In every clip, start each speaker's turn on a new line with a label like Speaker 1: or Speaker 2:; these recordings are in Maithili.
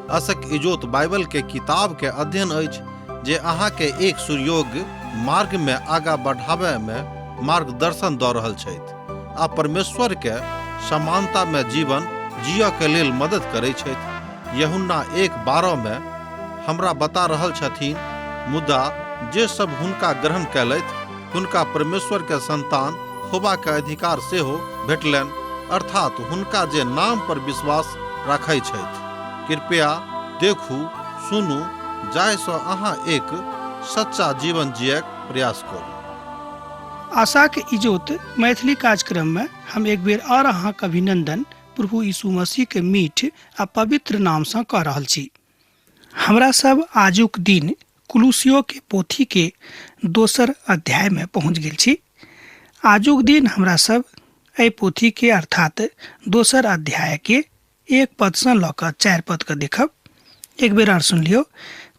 Speaker 1: असक इजोत बाइबल के किताब के अध्ययन अछि जे अहाँ के एक सुयोग्य मार्ग में आगा बढ़ावे में मार्गदर्शन दऽ रहल छथि आ परमेश्वर के समानता में जीवन जियऽ के लेल मदद करै छथि। यूहन्ना 1:12 में हमरा बता रहल छथिन, मुदा जे सब हुनका ग्रहण कयलथि हुनका परमेश्वर के संतान होबा के अधिकार सेहो भेटलनि, अर्थात हुनका जे नाम पर विश्वास राखै छथि। कृपया देखू, सुनू, जाहि सँ अहाँ एक सच्चा जीवन जियक प्रयास करू।
Speaker 2: आशाक इजोत मैथिली कार्यक्रम में हम एक बेर और अहाँक अभिनंदन प्रभु यीशु मसीह के मीठ आ पवित्र नाम सँ कऽ रहल छी। हमरा सब आजुक दिन कुलुसियो के पोथी के दोसर अध्याय में पहुँच गेल छी। आजुक दिन हमरा सब एहि पोथी के अर्थात दोसर अध्याय के 1 पद सँ लऽ कऽ 4 पद के देखब। एक बेर आर सुन लियौ,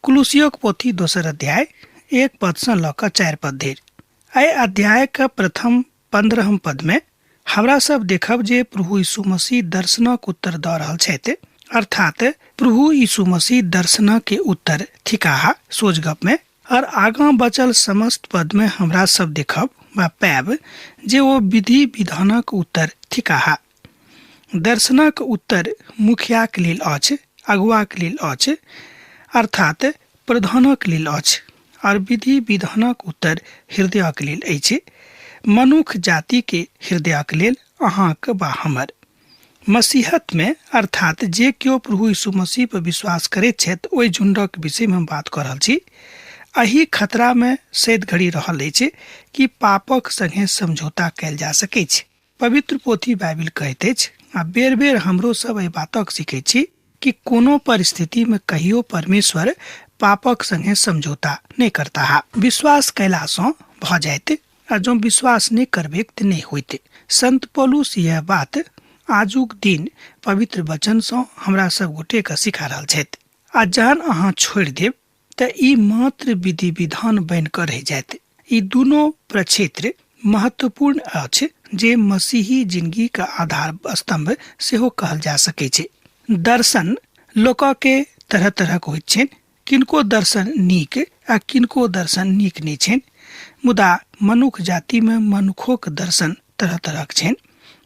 Speaker 2: कुलुसियोक पोथी दोसर अध्याय 1 पद सँ लऽ कऽ 4 पद धरि। एहि अध्याय के प्रथम 15 पद में हमरा सब देखब जे प्रभु यीशु मसीह दर्शनक उत्तर दऽ रहल छथि, अर्थात प्रभु यीशु मसीह दर्शनक के उत्तर थिकाह सोझ गप में। और आगाँ बचल समस्त पद में हमरा सब देखब वा पायब जे ओ विधि विधानक उत्तर थिकाह। दर्शनक उत्तर मुखियाक लेल अछि, अगुआक लेल अछि, अर्थात प्रधानक लेल अछि, और विधि विधानक उत्तर हृदयक लेल अछि, मनुख जाति के हृदयक लेल, अहाँक वा हमर। मसीहत में अर्थात जे केओ प्रभु यीशु मसीह पर विश्वास करैत छथि ओहि झुंडक विषय में हम बात कऽ रहल छी। एहि खतरा में सैद घड़ी रहल अछि कि पापक संगे समझौता कयल जा सकैछ। पवित्र पोथी बाइबिल कहैत अछि आ बेर बेर हमरो सब एहि बातक सीखैत छी कि कोनो परिस्थिति में कहियो परमेश्वर पापक संगे समझौता नहि करताह। विश्वास कयला सँ भऽ जाइत आ जँ विश्वास नहि करबेक तऽ नहि होइत। संत पौलुस यह बात आजुक दिन पवित्र वचन सँ हमरा सब गोटे के सिखा रहल छथि। आ जहन अहाँ छोड़ि देब तऽ ई मात्र विधि विधान बनि कऽ रहि जायत। ई दुनू प्रक्षेत्र महत्वपूर्ण अछि जे मसीही जिंदगी के आधार स्तंभ सेहो कहल जा सकै छै। दर्शन लोक के तरह तरहक होइत छनि, किनको दर्शन नीक आ किनको दर्शन नीक नहि छनि, मुदा मनुख जाति में मनुखोक दर्शन तरह तरहक छनि।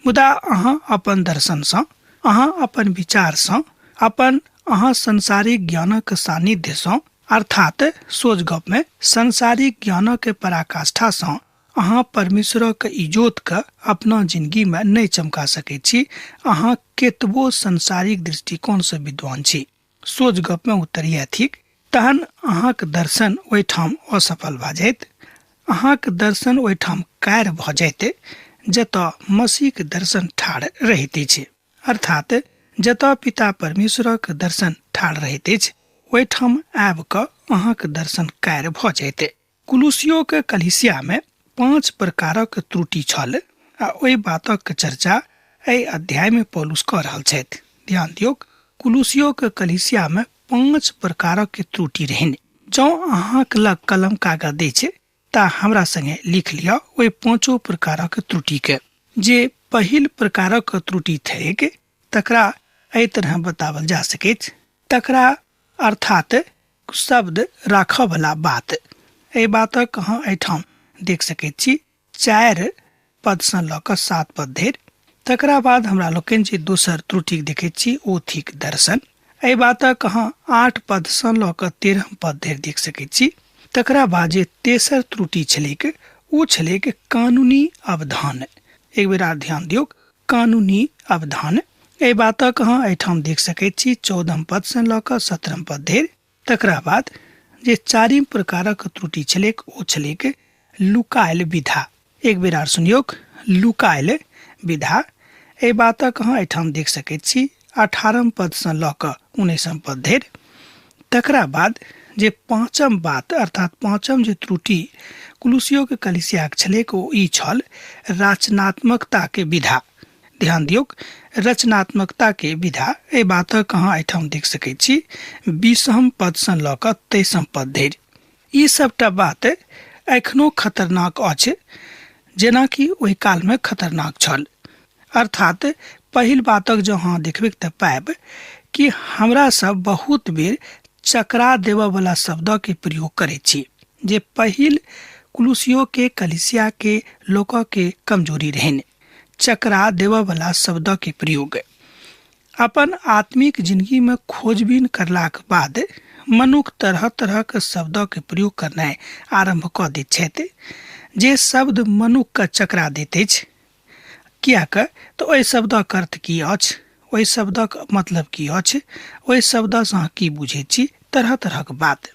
Speaker 2: मुदा अहाँ अपन दर्शन सँ, अहाँ अपन विचार सँ, अपन अहाँ सांसारिक ज्ञानक सानिध्य सँ, अर्थात सोझ गप में सांसारिक ज्ञानक पराकाष्ठा सँ अहाँ परमेश्वरक इजोत के अपना जिंदगी में नहि चमका सकैत छी। अहाँ केतबो सांसारिक दृष्टिकोण सँ विद्वान छी, सोझ गप में उत्तर यैह थिक, तहन अहाँक दर्शन ओहिठाम असफल भऽ जायत, अहाँक दर्शन ओहिठाम कायर भऽ जायत जतऽ मसीहक दर्शन ठाढ़ रहैत अछि, अर्थात जतऽ पिता परमेश्वरक दर्शन ठाढ़ रहैत अछि ओहिठाम आबि कऽ अहाँक दर्शन कायर भऽ जायत। कुलुसियोक कलीसिया में 5 प्रकारक त्रुटि छल आ ओहि बातक चर्चा एहि अध्याय में पौलुस कऽ रहल छथि। ध्यान दियौक, कुलुसियोक कलीसिया में 5 प्रकारक त्रुटि रहनि। जँ अहाँक लग कलम कागज अछि तऽ हमरा संगे लिख लिअ ओहि 5 प्रकारक त्रुटि के। जे पहिल प्रकारक त्रुटि थिक तकरा एहि तरह बताओल जा सकैछ, तकरा अर्थात शब्द राखऽ वाला बात। एहि बातक अहाँ एहिठाम देख सकैत छी 4 पद सँ लऽ कऽ 7 पद धरि। तकरा बाद हमरा लोकनि जे दोसर त्रुटि देखैत छी ओ थिक दर्शन। एहि बातक अहाँ 8 पद सँ लऽ कऽ 13 पद धरि देख सकैत छी। तकरा बाद जे तेसर त्रुटि छलैक ओ छलैक कानूनी अवधान। एक बेर आर ध्यान दियौक, कानूनी अवधान। एहि बातक अहाँ एहिठाम देख सकैत छी 14 पद सँ लऽ कऽ 17 पद धरि। तकरा बाद जे 4 प्रकारक त्रुटि छलैक ओ छलैक लुकायल विधा। एक बेर आर सुनियौक, लुकायल विधा। एहि बातक अहाँ एहिठाम देख सकैत छी 18 पद सँ लऽ कऽ 19 पद धरि। तकरा बाद जे 5 बात अर्थात 5 जे त्रुटि कुलुसियोक कलीसियाक छलैक ओ ई छल रचनात्मकता के विधा। ध्यान दियौक, रचनात्मकता के विधा। एहि बातक अहाँ एहिठाम देख सकैत छी 20 पद सँ लऽ कऽ 23 पद धरि। ई सबटा बात एखनो खतरनाक अछि जेनाकि ओहि काल में खतरनाक छल। अर्थात पहिल बातक जँ अहाँ देखबैक तऽ पायब कि हमरा सब बहुत बेर चकरा देबऽ वाला शब्द के प्रयोग करै छी, जे पहिल कुलुसियो के कलिसिया के लोक के कमजोरी रहनि। चकरा देबऽ वाला शब्द के प्रयोग। अपन आत्मिक जिंदगी में खोजबीन करलाक बाद मनुख तरह तरह के शब्द के प्रयोग करनाइ आरम्भ कऽ दैत छथि, जे शब्द मनुख के चकरा दैत अछि। किएक तऽ ओहि शब्दक अर्थ की अछि, ओहि शब्दक मतलब की अछि, ओहि शब्दसँ अहाँ की बुझैत छी, तरह तरहक बात।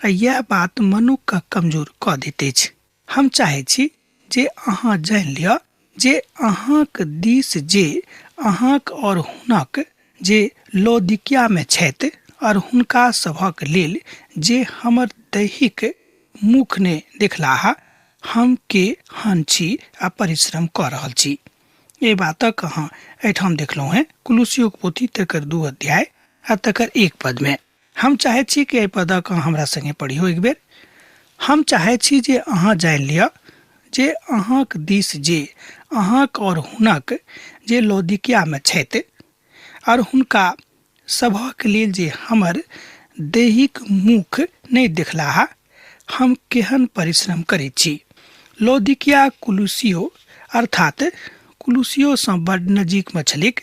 Speaker 2: आ इएह बात मनुखके कमजोर कऽ दैत अछि। हम चाहै छी जे अहाँ जानि लिअ जे अहाँक दिस जे अहाँक और हुनक जे लौदिकियामे छथि और हुनका सभक लेल जे हमर दैहिक मुख ने देखलाह, हम के हन छी आ परिश्रम कऽ रहल छी। एहि बातक अहाँ एहिठाम देखलहुँ हेँ कुलुसियोक पोथी तकर 2 अध्याय आ तकर 1 पदमे। हम चाहैत छी कि एहि पदक अहाँ हमरा संगे पढ़ियौ एक बेर। हम चाहैत छी जे अहाँ जानि लिअ जे अहाँक दिस जे अहाँक और हुनक जे लौदिकियामे छथि और हुनका सभक लेल जे हमर दैहिक मुख नहि देखलाह, हम केहन परिश्रम करैत छी। लौदिकिया कुलुसियो अर्थात कुलुसियोसँ बड्ड नजीकमे छलैक।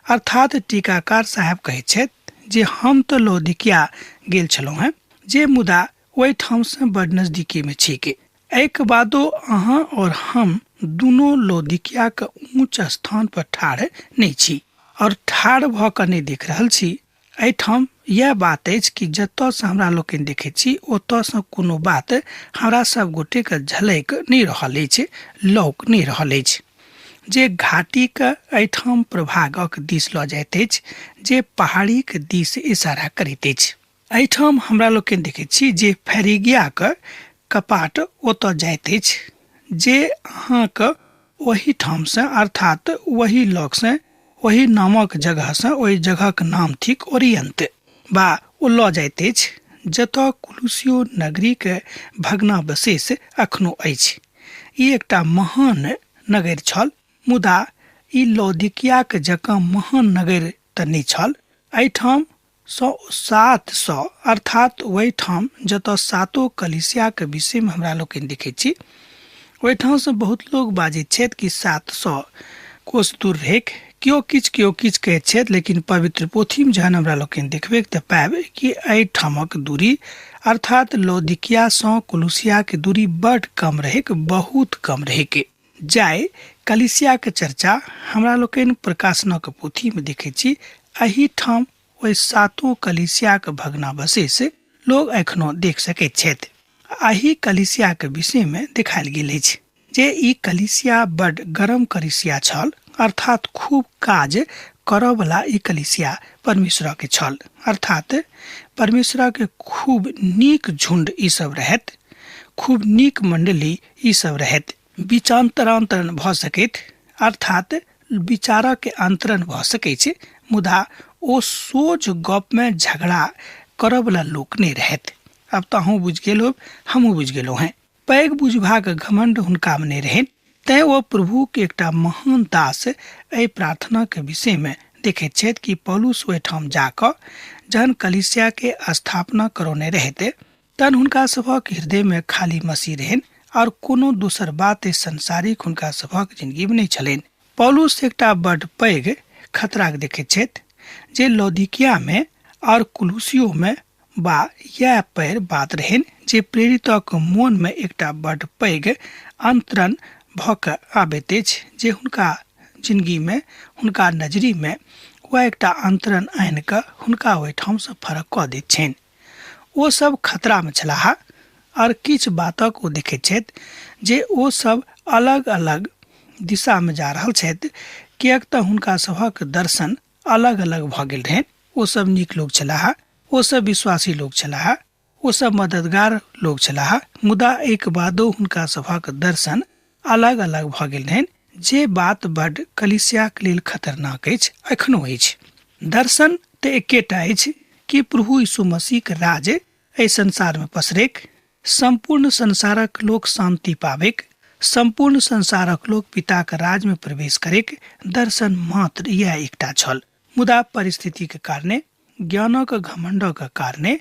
Speaker 2: अर्थात टीकाकार साहेब कहैत छथि जे हम तऽ लौदिकिया गेल छलहुँ हेँ, जे मुदा ओहिठामसँ बड्ड नजदीकीमे छैक। एहिके बादो अहाँ और हम दुनू लौदिकियाके ऊँच स्थान पर ठाढ़ नहि छी और ठाढ़ भऽ कऽ नहि देख रहल छी। एहिठाम इएह बात अछि कि जतऽसँ हमरा लोकनि देखैत छी ओतऽसँ कोनो बात हमरा सब गोटेके झलकि नहि रहल अछि, लौक नहि रहल अछि। जे घाटीके एहिठाम प्रभागक दिस लऽ जाइत अछि, जे पहाड़ीक दिस इशारा करैत अछि। एहिठाम हमरा लोकनि देखैत छी जे फैरिगियाके कपाट ओतऽ जाइत अछि, जे अहाँके ओहिठामसँ अर्थात ओही लगसँ ओही नामक जगहसँ, ओहि जगहक नाम थिक ओरियंत, बा ओ लऽ जाइत अछि जतऽ कुलुसियो नगरीके भग्नावशेष अखनो अछि। ई एकटा महान नगर छल, मुदा ई लौदिकियाक जकाँ महान नगर तऽ नहि छल। एहिठाम 700 अर्थात ओहिठाम जतऽ सातो कलिसियाके विषयमे हमरा लोकनि देखै छी, ओहिठामसँ बहुत लोग बाजैत छथि कि 700 कोस दूर रहैक। केओ किछु केओ किछु कहैत छथि, लेकिन पवित्र पोथीमे जहन हमरा लोकनि देखबै तऽ पायब कि एहिठामक दूरी अर्थात लौदिकियासँ कुलुसियाके दूरी बड्ड कम रहैक, बहुत कम रहैक। जाहि कलिसियाके चर्चा हमरा लोकनि प्रकाशनक पोथीमे देखै छी, एहिठाम ओहि सातो कलिसियाके भग्नावशेष लोग एखनो देख सकैत छथि। एहि कलिसियाके विषयमे देखायल गेल अछि जे ई कलिसिया बड गरम कलिसिया छल, अर्थात खूब काज करऽवला ई कलिसिया परमेश्वरके छल, अर्थात परमेश्वरके खूब नीक झुंड ई सब रहैत, खूब नीक मंडली ई सब रहैत। विचान्तरान्तरण भऽ सकैत, अर्थात विचारके अंतरण भऽ सकै छै, मुदा ओ सोझ गपमे झगड़ा करऽवला लोक नहि रहैत। अब तऽ अहूँ बुझि गेल होब, हमहूँ बुझि गेलहुँ हेँ। पैघ बुझबाक घमंड हुनकामे नहि रहनि, तैँ ओ प्रभुके एकटा महान दास एहि प्रार्थनाके विषयमे देखैत छथि कि पौलुस ओहिठाम जाकऽ जहन कलिसियाके स्थापना करौने रहैत, तहन हुनका सभक हृदयमे खाली मसीह रहनि और कोनो दोसर बात एहि संसारिक हुनका सभक जिंदगीमे नहि छलनि। पौलुस एकटा बड्ड पैघ खतराके देखैत छथि जे लौदिकियामे और कुलुसियोमे बा इएह पैर बात रहनि जे प्रेरितक मोनमे एकटा बड्ड पैघ अंतरण भऽ कऽ आबैत अछि, जे हुनका जिंदगीमे हुनका नजरीमे वएह एकटा अंतरण आनि कऽ हुनका ओहिठामसँ फरक कऽ दैत छनि। ओ सब खतरामे छलाह और किछु बातक ओ देखैत छथि जे ओ सब अलग अलग दिशामे जा रहल छथि, किएक तऽ हुनका सभक दर्शन अलग अलग भऽ गेल रहनि। ओ सब नीक लोक छलाह, ओ सब विश्वासी लोक छलाह, ओ सब मददगार लोक छलाह, मुदा एहिके बादो हुनका सभक दर्शन अलग अलग भऽ गेल रहनि, जे बात बड्ड कलिसियाक लेल खतरनाक अछि, एखनो अछि। दर्शन तऽ एकेटा अछि कि प्रभु यीशु मसीहक राज एहि संसारमे पसरैक, सम्पूर्ण संसारक लोक शान्ति पाबैक, सम्पूर्ण संसारक लोक पिताक राजमे प्रवेश करैक, दर्शन मात्र इएह एकटा छल। मुदा परिस्थितिक कारणे, ज्ञानक घमंडक कारणे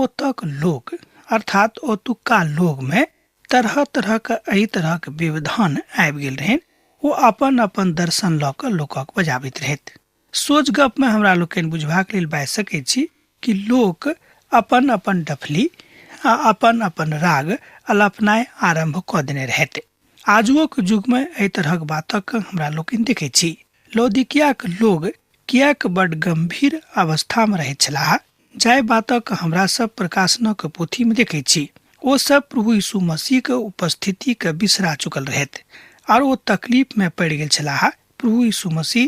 Speaker 2: ओतक लोक अर्थात ओतुक्का लोकमे तरह तरहक एहि तरहक व्यवधान आबि गेल रहनि। ओ अपन अपन दर्शन लऽ कऽ लोकक बजाबैत रहथि। सोझ गपमे हमरा लोकनि बुझबाक लेल बाजि सकैत छी कि लोक अपन अपन डफली आ अपन अपन राग अलापनाइ आरम्भ कऽ देने रहथि। आजुओक युगमे एहि तरहक बातक हमरा लोकनि देखैत छी। लौदिकियाक लोग किएक बड गंभीर अवस्थामे रहैत छलाह, जाहि बातक हमरा सब प्रकाशनक पोथीमे देखैत छी। ओ सब प्रभु यीशु मसीहक उपस्थितिके बिसरा चुकल रहथि आर ओ तकलीफमे पड़ि गेल छलाह। प्रभु यीशु मसीह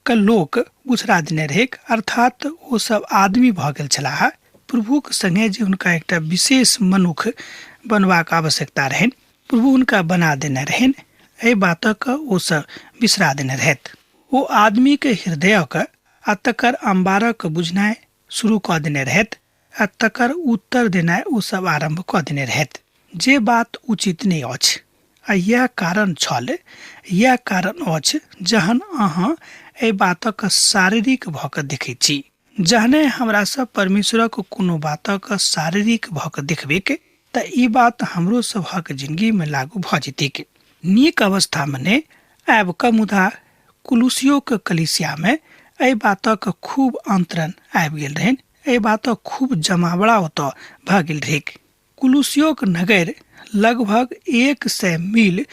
Speaker 2: के लोक उछरा देने रहैक, अर्थात ओ सब आदमी भऽ गेल छलाह। प्रभुक संगे जे हुनका एकटा विशेष मनुख बनबाक आवश्यकता रहनि, प्रभु हुनका बना देने रहनि, एहि बातक ओ सब बिसरा देने रहथि। ओ आदमीके हृदयक आ तकर अम्बारक बुझनाइ शुरू कऽ देने रहथि आ तकर उत्तर देनाइ ओ सब आरम्भ कऽ देने रहथि, जे बात उचित नहि अछि। आ इएह कारण छल, इएह कारण अछि जहन अहाँ एहि बातक शारीरिक भऽ कऽ देखैत छी। जहने हमरा सब परमेश्वरक कोनो बातक शारीरिक भऽ कऽ देखबैक तऽ ई बात हमरो सभक जिंदगीमे लागू भऽ जेतैक। नीक अवस्थामे नहि आबि कऽ मुदा कुलुसियोक कलीसियामे एहि बातक खूब अंतरण आबि गेल रहनि, एहि बातक खूब जमावड़ा ओतऽ भऽ गेल रहैक। कुलुसियोक नगर लगभग 100 मील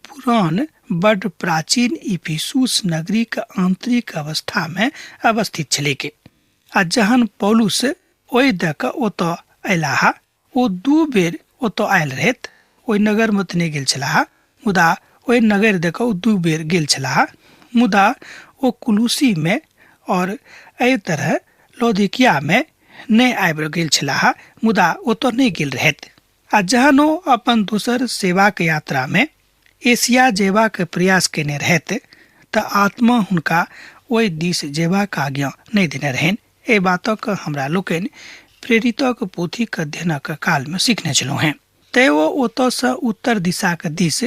Speaker 2: पुरान बड्ड प्राचीन इफिसुस नगरीक आंतरिक अवस्थामे अवस्थित छलैक। आ जहन पौलुस ओहि दऽ कऽ ओतऽ अयलाह, ओ 2 बेर ओतऽ आयल रहथि। ओहि नगरमे तऽ नहि गेल छलाह, मुदा ओहि नगर दऽ कऽ ओ 2 बेर गेल छलाह। मुदा ओ कुलुसीमे और एहि तरह लौदीकियामे नहि आबि गेल छलाह, मुदा ओतऽ नहि गेल रहथि। आ जहन ओ अपन दोसर सेवाक यात्रामे एशिया जेबाक प्रयास केने रहथि तऽ आत्मा हुनका ओहि दिस जेबाक आज्ञा नहि देने रहनि। एहि बातक हमरा लोकनि प्रेरितक पोथीक अध्ययनक कालमे सीखने छलहुँ हेँ। तैं ओ ओतऽसँ उत्तर दिशाक दिस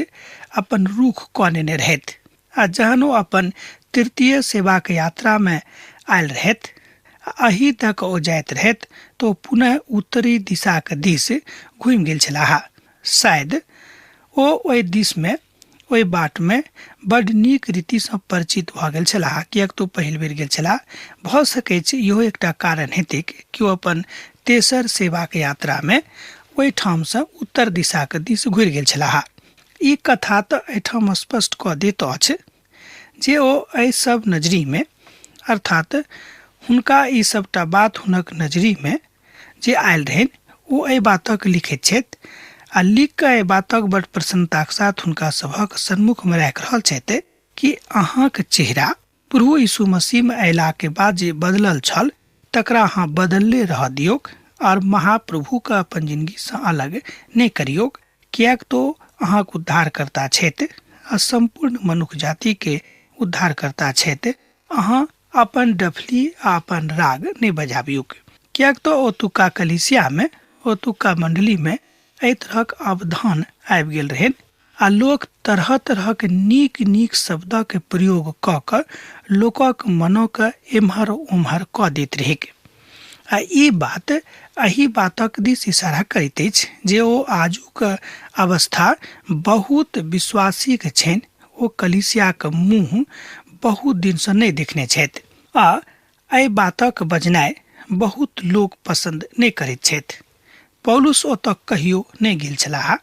Speaker 2: अपन रुख कऽ नेने रहथि। आ जहन ओ अपन तृतीय सेवाक यात्रामे आयल रहथि आ एहि तक ओ जाइत रहथि तऽ ओ पुनः उत्तरी दिशाक दिस घुमि गेल छलाह। शायद ओ ओहि दिसमे ओहि बाटमे बड्ड नीक रीतिसँ परिचित भऽ गेल छलाह, किएक तऽ ओ पहिल बेर गेल छलाह। भऽ सकैछ इहो एकटा कारण हेतैक कि ओ अपन तेसर सेवाक यात्रामे ओहिठामसँ उत्तर दिशाक दिस घुरि गेल छलाह। ई कथा तऽ एहिठाम स्पष्ट कऽ दैत अछि जे ओ एहि सब नजरीमे, अर्थात हुनका ई सबटा बात हुनक नजरीमे जे आयल रहनि ओ एहि बातक लिखैत छथि आ लिख कऽ एहि बातक बड़ प्रसन्नताक साथ हुनका सभक सन्मुखमे राखि रहल छथि कि अहाँक चेहरा प्रभु यीशु मसीहमे अयलाके बाद जे बदलल छल तकरा अहाँ बदलले रहऽ दियौक आओर महाप्रभुके अपन जिनगीसँ अलग नहि करियौक, किएक तो अहाँक उद्धारकर्ता छथि आ सम्पूर्ण मनुख जातिके उद्धारकर्ता छथि। अहाँ अपन डफली आ अपन राग नहि बजाबियौक, किएक तऽ ओतुक्का कलीसियामे, ओतुक्का मण्डलीमे एहि तरहक अवधान आबि गेल रहनि आ लोक तरह तरहक नीक नीक शब्दक प्रयोग कऽ कऽ लोकक मनोके एम्हर ओम्हर कऽ दैत रहैक। आ ई बात एहि बातक दिस इशारा करैत अछि जे ओ आजुक अवस्था बहुत विश्वासीक छनि। ओ कलीसियाक मुँह बहुत दिनसँ नहि देखने छथि आ एहि बातक बजनाइ बहुत लोक पसन्द नहि करैत छथि। पौलुस ओतऽ कहियो नहि गेल छलाह,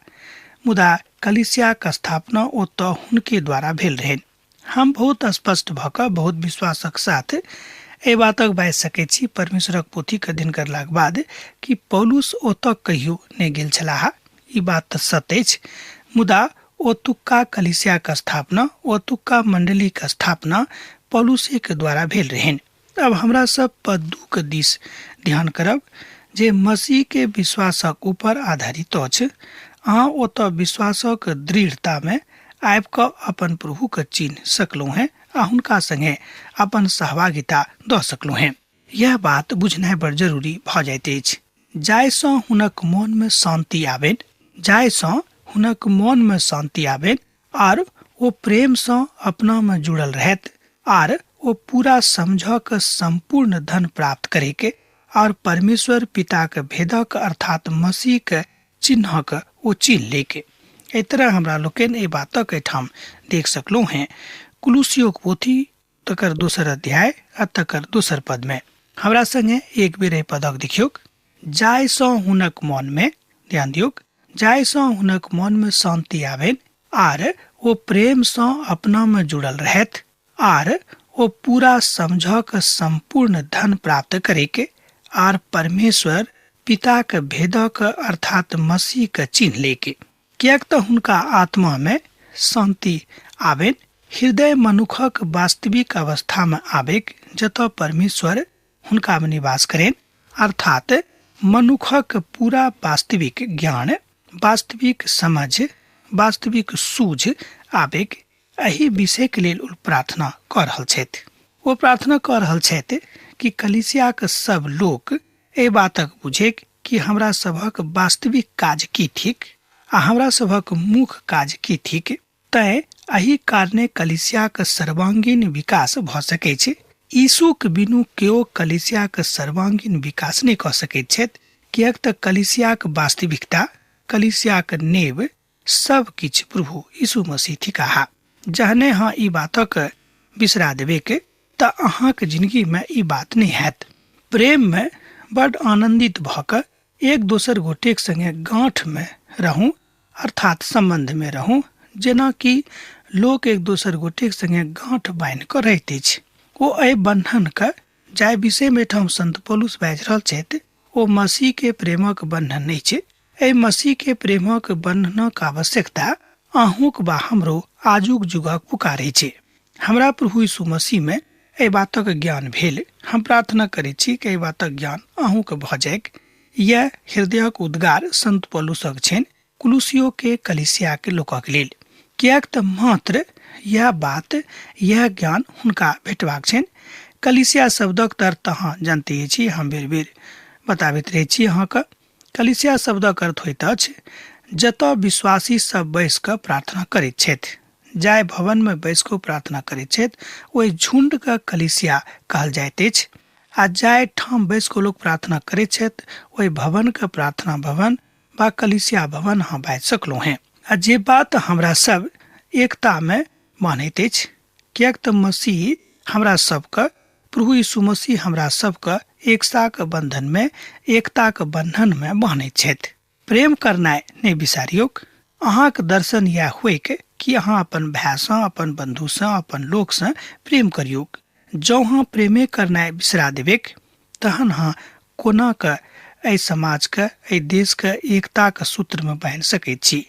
Speaker 2: मुदा कलीसियाक स्थापना ओतऽ हुनके द्वारा भेल रहनि। हम बहुत स्पष्ट भऽ कऽ बहुत विश्वासक साथ एहि बातक बाजि सकैत छी परमेश्वरक पोथीक अध्ययन करलाक बाद कि पौलुस ओतऽ कहियो नहि गेल छलाह। ई बात तऽ सत्य अछि, मुदा ओतुक्का कलीसियाक स्थापना, ओतुक्का मण्डलीक स्थापना पौलुसेक द्वारा भेल रहनि। अब हमरा सब पद 2 के दिस ध्यान करब जे मसीह के विश्वासक ऊपर आधारित अछि। अहाँ ओतऽ विश्वासक दृढ़तामे आबि कऽ अपन प्रभुके चिन्ह सकलहुँ हेँ आ हुनका संगे अपन सहभागिता दऽ सकलहुँ हेँ। यह बात बुझनाइ बड़ जरूरी भऽ जाइत अछि। जाहिसँ हुनक मोनमे शान्ति आबनि, जाहिसँ हुनक मोनमे शान्ति आबनि आर ओ प्रेमसँ अपनामे जुड़ल रहथि आर ओ पूरा समझक सम्पूर्ण धन प्राप्त करैके और परमेश्वर पिताक भेदक अर्थात मसीहके चिन्हक ओ चिन्ह लेके। एहि तरह हमरा लोकनि एहि बातक एहिठाम देख सकलहुँ हेँ कुलुसियोक पोथी तकर दोसर अध्याय आ तकर दोसर पदमे। हमरा संगे एक बेर एहि पदक देखियौक। जाहिसँ हुनक मनमे, ध्यान दियौक, जाहिसँ हुनक मनमे शान्ति आबनि आर ओ प्रेमसँ अपनामे जुड़ल रहथि आर ओ पूरा समझक सम्पूर्ण धन प्राप्त करैके आर परमेश्वर पिताक भेदक अर्थात मसीहके चिन्ह लेके। किएक तऽ हुनका आत्मामे शान्ति आबनि। हृदय मनुखक वास्तविक अवस्थामे आबैक जतऽ परमेश्वर हुनकामे निवास करेन, अर्थात मनुखक पूरा वास्तविक ज्ञान, वास्तविक समझ, वास्तविक सूझ आबैक। एहि विषयके लेल ओ प्रार्थना कऽ रहल छथि। ओ प्रार्थना कऽ रहल छथि कि कलीसियाक सब लोक एहि बातक बुझैक कि हमरा सभक वास्तविक काज की थिक आ हमरा सभक मुख्य काज की थिक। तैँ एहि कारणे कलीसियाक सर्वांगीण विकास भऽ सकैत छै। यीशुक बिनु केओ कलीसियाक सर्वांगीण विकास नहि कऽ सकैत छथि, किएक तऽ कलीसियाक वास्तविकता, कलीसियाक नेव सब किछु प्रभु यीशु मसीह थिकाह। जहने अहाँ ई बातक बिसरा देबेक तऽ अहाँक जिंदगीमे ई बात नहि हैत। प्रेममे बड आनन्दित भऽ कऽ एक दोसर गोटेक संगे गाँठमे रहू, अर्थात सम्बन्धमे रहू, जेनाकि लोक एक दोसर गोटेक संगे गाँठ बान्हि कऽ रहैत अछि। ओ एहि बन्धनके जाहि विषयमे एहिठाम संत पौलुस बाजि रहल छथि ओ मसीहके प्रेमक बन्धन नहि छै। एहि मसीहके प्रेमक बन्धनक आवश्यकता अहूँक वा हमरो आजुक युगक पुकार छै। हमरा प्रभु यीशु मसीहमे एहि बातक ज्ञान भेल। हम प्रार्थना करैत छी कि एहि बातक ज्ञान अहूँके भऽ जाइक। यैह हृदयक उद्गार संत पौलुसक छनि कुलुसियो के कलीसिया के लोकक लेल, किएक तऽ मात्र यैह बात, यैह ज्ञान हुनका भेटबाक छनि। कलीसिया शब्दक अर्थ अहाँ जानते छी, हम बेर बेर बताबैत रहै छी अहाँके। कलीसिया शब्दक अर्थ होइत अछि जतऽ विश्वासी सब बैस कऽ प्रार्थना करैत छथि। जाहि भवनमे बैस कऽ प्रार्थना करैत छथि ओहि झुण्डके कलीसिया कहल जाइत अछि, आ जाहि ठाम बैस कऽ लोक प्रार्थना करैत छथि ओहि भवनके प्रार्थना भवन वा कलीसिया भवन अहाँ बाजि सकलहुँ हेँ। आ जे बात हमरा सब एकतामे मानैत अछि, किएक तऽ मसीह हमरा सबके, प्रभु यीशु मसीह हमरा सबके एकताक बन्धनमे, एकताक बन्धनमे बान्हैत छथि। प्रेम करनाइ नहि बिसारियौक। अहाँक दर्शन इएह होइक कि अहाँ अपन भायसँ, अपन बन्धुसँ, अपन लोकसँ प्रेम करियौक। जँ अहाँ प्रेमे करनाइ बिसरा देबैक तहन अहाँ कोना कऽ एहि समाजके, एहि देशके एकताक सूत्रमे बान्हि सकैत छी?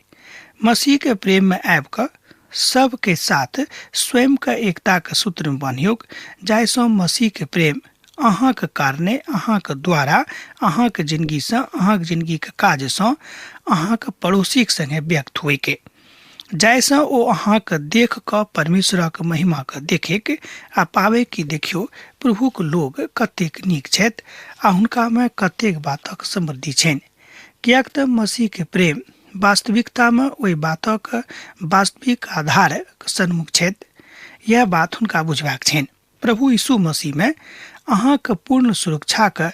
Speaker 2: मसीहके प्रेममे आबि कऽ सबके साथ स्वयंके एकताक सूत्रमे बान्हियौक, जाहिसँ मसीहके प्रेम अहाँके कारणे, अहाँके द्वारा, अहाँके जिनगीसँ, अहाँके जिनगीके काजसँ अहाँके पड़ोसीके संगे व्यक्त होइके, जाहिसँ ओ अहाँके देख कऽ परमेश्वरक महिमाके देखेक आ पाबै कि देखियौ प्रभुक लोग कतेक नीक छथि आ हुनकामे कतेक बातक समृद्धि छनि। किएक तऽ मसीहके प्रेम वास्तविकतामे ओहि बातक वास्तविक आधार सन्मुख छथि। यैह बात हुनका बुझबाक छनि। प्रभु यीशु मसीहमे अहाँके पूर्ण सुरक्षाके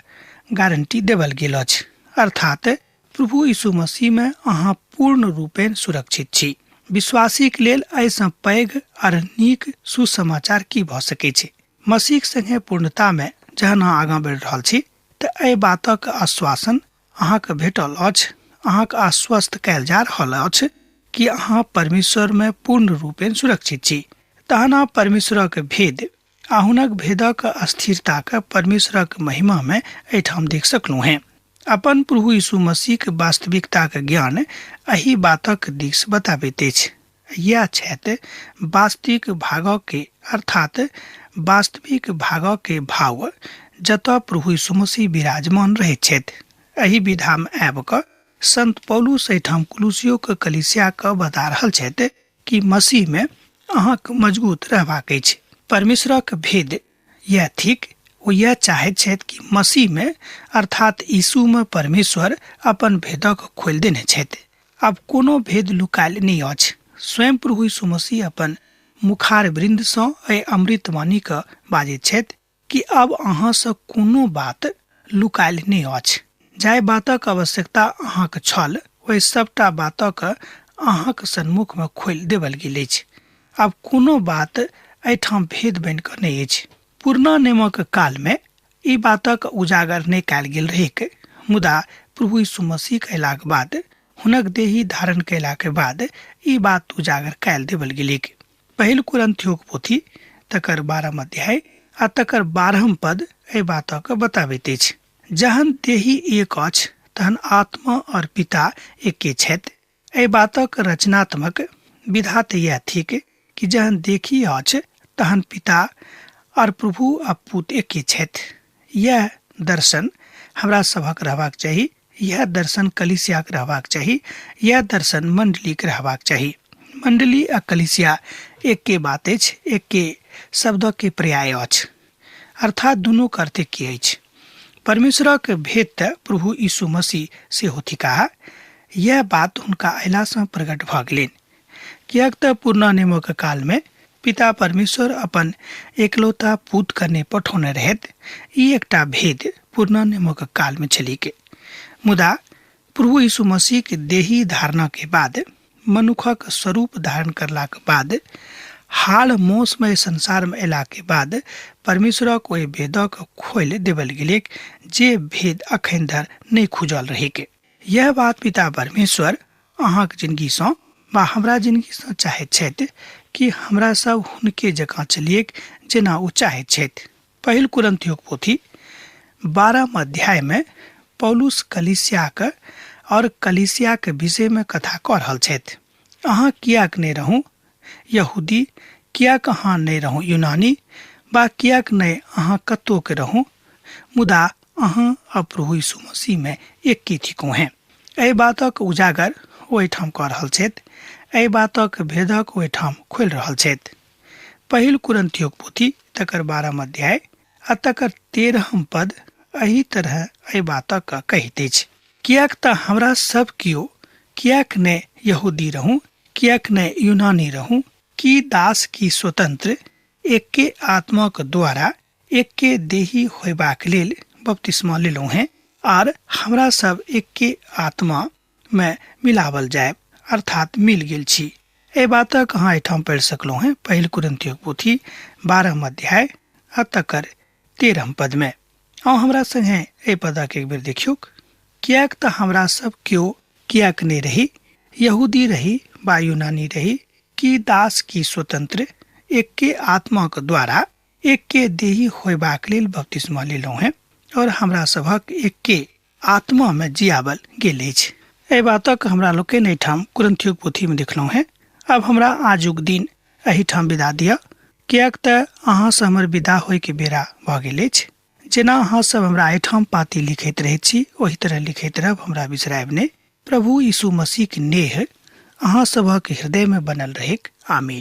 Speaker 2: गारंटी देवल गेल अछि, अर्थात प्रभु यीशु मसीहमे अहाँ पूर्ण रूपेण सुरक्षित छी। विश्वासीक लेल एहिसँ पैघ आर नीक सुसमाचार की भऽ सकै छै? मसीहक संगे पूर्णतामे जहन अहाँ आगाँ बढ़ि रहल छी तऽ एहि बातक आश्वासन अहाँके भेटल अछि, अहाँके आश्वस्त कयल जा रहल अछि कि अहाँ परमेश्वरमे पूर्ण रूपेण सुरक्षित छी। तहन अहाँ परमेश्वरक भेद आ हुनक भेदक अस्थिरताके परमेश्वरक महिमामे एहिठाम देख सकलहुँ हेँ। अपन प्रभु यीशु मसीहक वास्तविकताक ज्ञान एहि बातक दिस बताबैत अछि। यैह छथि वास्तविक भागके, अर्थात वास्तविक भागके भाव, जतऽ प्रभु यीशु मसीह विराजमान रहैत छथि। एहि विधामे आबि कऽ संत पौलुस एहिठाम कुलुसियोके कलीसियाके बता रहल छथि कि मसीहमे अहाँके मजबूत रहबाक अछि। परमेश्वरक भेद यैह थिक। ओ यैह चाहैत छथि कि मसीहमे अर्थात यीशुमे परमेश्वर अपन भेदक खोलि देने छथि। आब कोनो भेद लुकायल नहि अछि। स्वयं प्रभु यीशु मसीह अपन मुखार वृन्दसँ एहि अमृतवाणीके बाजैत छथि कि अब अहाँसँ कोनो बात लुकायल नहि अछि। जाहि बातक आवश्यकता अहाँके छल ओहि सभटा बातक अहाँक सन्मुखमे खोलि देबल गेल अछि। आब कोनो बात एहिठाम भेद बनि कऽ नहि अछि। पुरना नियमक कालमे ई बातक उजागर नहि कयल गेल रहैक, मुदा प्रभु यीशु मसीह अयलाक बाद, हुनक देही धारण कयलाके बाद ई बात उजागर कयल देबल गेलैक। पहिल कुरन्थियोक पोथी तकर 12 अध्याय आ तकर 12 पद एहि बातक बताबैत अछि। जहन देही एक अछि तहन आत्मा और पिता एके छथि। एहि बातक रचनात्मक विधा तऽ इएह थिक कि जहन देखी अछि तहन पिता और प्रभु आ पुत एके छथि। यह दर्शन हमरा सभक रहबाक चाही, यह दर्शन कलिसियाक रहबाक चाही, यह दर्शन मंडलीक रहबाक चाही। मंडली आ कलिसिया एके बात अछि, एके शब्दके पर्याय अछि, अर्थात दुनूक अर्थ एके अछि। परमेश्वरक भेद तऽ प्रभु यीशु मसीह सेहो थिकाह। यह बात हुनका अयलासँ प्रकट भऽ गेलनि, किएक तऽ पुरना नियमक कालमे पिता परमेश्वर अपन एकलौता पुत कने पठौने रहथि। ई एकटा भेद पुरना नियमक कालमे छलिक। मुदा प्रभु यीशु मसीहके देही धारणाके बाद, मनुखक स्वरूप धारण करलाक बाद, हाड़ मौसमे संसारमे अयलाके बाद परमेश्वरक ओहि भेदक खोलि देबल गेलैक जे भेद अखन धरि नहि खुजल रहैक। यह बात पिता परमेश्वर अहाँक जिनगीसँ वा हमरा जिनगीसँ चाहैत छथि कि हमरा सब हुनके जकाँ चलिएक जेना ओ चाहैत छथि। पहिल कुरन्थियोक पोथी 12 अध्यायमे पौलुस कलिसियाक और कलिसियाक विषयमे कथा कऽ रहल छथि। अहाँ किएक नहि रहू यहूदी, किएक अहाँ नहि रहू यूनानी, वा किएक नहि अहाँ कतोके रहू, मुदा अहाँ आ प्रभु यीशु मसीहमे एके थिकहुँ हेँ। एहि बातक उजागर ओहिठाम कऽ रहल छथि, एहि बातक भेदक ओहिठाम खोलि रहल छथि। पहिल कुरन्थियोक पोथी तकर 12 अध्याय आ तकर 13 पद एहि तरह एहि बातक कहैत अछि। किएक तऽ हमरा सब केओ किएक ने यहूदी रहू, किएक ने यूनानी रहू, की दास की स्वतंत्र, एके आत्माक द्वारा एके देही होयबाक लेल बपतिस्मा लेलहुँ हेँ, आर हमरा सब एके आत्मा मे मिलावल जायब, अर्थात मिल गेल छी। एहि बातक अहाँ एहिठाम पढ़ि सकलहुँ हेँ पहिल कुरिन्थियोक पोथी 12 अध्याय आ तकर 13 पदमे। आउ हमरा संगे एहि पदक एक बेर देखियौक। किएक तऽ हमरा सब केओ किएक नहि रही, यहूदी रही वा यूनानी रही, की दास की स्वतंत्र, एके आत्माक द्वारा एके देही होयबाक लेल बपतिस्मा लेलहुँ हेँ, और हमरा सभक एके आत्मामे जियाबल गेल अछि। एहि बातक हमरा लोकनि एहिठाम कुरन्थियोक पोथीमे देखलहुँ हेँ। आब हमरा आजुक दिन एहिठाम विदा दिअ, किएक तऽ अहाँसँ हमर विदा होइके बेरा भऽ गेल अछि। जेना अहाँ सब हमरा एहिठाम पाती लिखैत रहैत छी ओहि तरह लिखैत रहब, हमरा बिसरायब नहि। प्रभु यीशु मसीहक नेह अहाँ सभक हृदयमे बनल रहैक। आमीन।